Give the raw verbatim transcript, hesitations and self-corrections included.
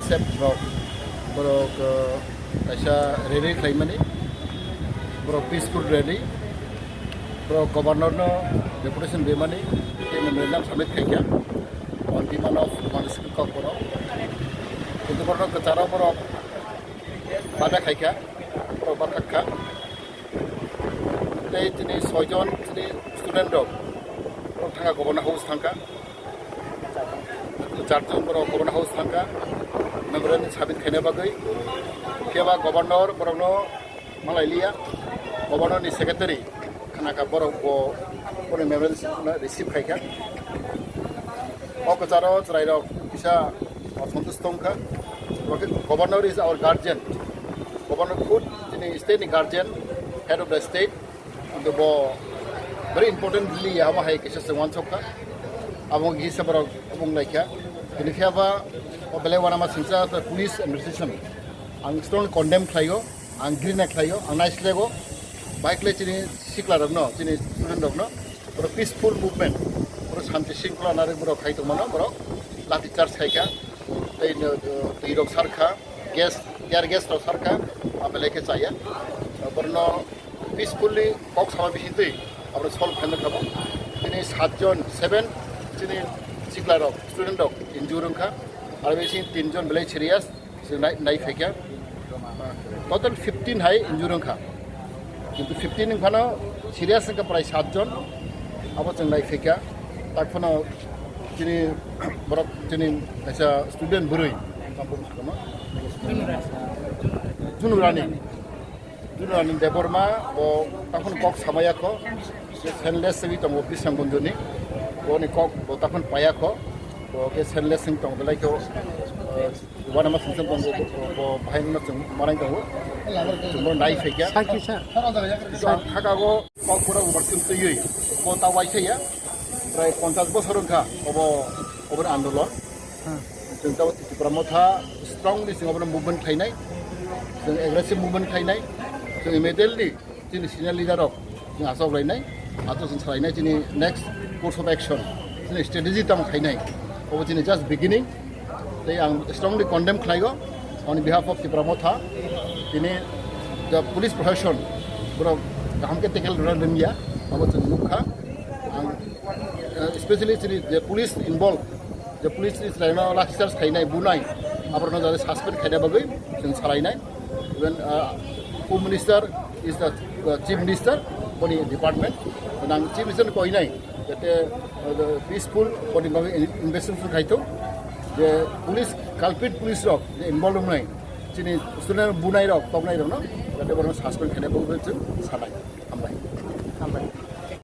Step rok, borok, uh, kaisa rally khlaimani, borok peaceful rally, borok governor no deputation bemani, tei memorandum submit khaikha on demand of Manush Kokborok. Kintu borok kwcharo borok bada khaikha, borok barkhakha. Tei tini soijon tini student rok, borok thangkha governor house thangkha. Charjon borok governor house thangkha, memorandum submit khaina bagwi. Phiya ba governor borokno malailiya, governor ni secretary khanakha borok bo, boni memorandum receive khaikha. O kwcharo chwrairok kisa osontosh tongkha. Governor is our guardian. Governor khud chini state ni guardian, head of the state. Ando bo very important rally ya, amo hai kisa se wansokha. Amo gisa borok bung laikha. Bini phiya ba o belai wanama singcha police administration. Ang strongly condemn khlaio, ang ghrina khlaio, ang naislego. Bike le chini sikla rokno, chini student rokno. Oro peaceful movement, oro shanti shringkhola narwk borok khai tongmano, borok lathi charge khaikha, tei no, twi rok sarkha, gas, tear gas rok sarkha, abelai khe chaya. Borno peacefully kok sama bisingtwi abo solve khaina thabo. Tini satjon, seven chini sikla rok, student rok injure wngkha, aro bising tinjon belai serious. Chwng nai, nai phaikha. Total fifteen hai injure wngkha. Kintu fifteen wngphano serious wngkha prai satjon. Abo chwng nai phaikha. Tak phano chini borok chini kaisa student bwrwi. Junu Rani. Junu Rani Debbarma bo takhon kok samaya kho. Senseless wngwi tongo Bisang Bonjoni. Boni kok bo takhon paya kho. Bo khe senseless wngwi tongo belai khe, eh, Uanama singsa tongo, bo, bo, bo bahai no chwng manai tongo. Chwng bo nai phaikha. Thank you, sir. Sir, haka go kok pura ubar chwng twiwi. Bo ta waisa ya. Prai ponchash bosor wngkha obo, obo andolon. Hmm. Chwng ta Tipra Motha strongly chwng obo movement khlainai. Chwng aggressive movement khlainai. Chwng immediately chini senior leader rok chwng achuk lainai, achuk chwng salainai chini next course of action, chini strategy tamo khainai, obo chini just beginning. Tei ang strongly condemn khlaigo on behalf of Tipra Motha, tini the police profession borok kaham khe tackle rwna rwngya, abo chwng nukha. Ang, eh, especially chini je police involved, je police ni chwraino lathi charge khainai, bunai, aborokno jate suspend khaina bagwi chwng salainai. Even, uh, Home Minister is the, uh, Chief Minister, boni department. Nang Chief Minister ni koinai, jate, uh, the peaceful boni bagwi in-, investigation khaithok. Je police, culprit police rok, je involved wngnai, chini student bunai rok, toknai rokno, jate borokno suspend khaina bagwi chwng sanai. Hambai. Hambai.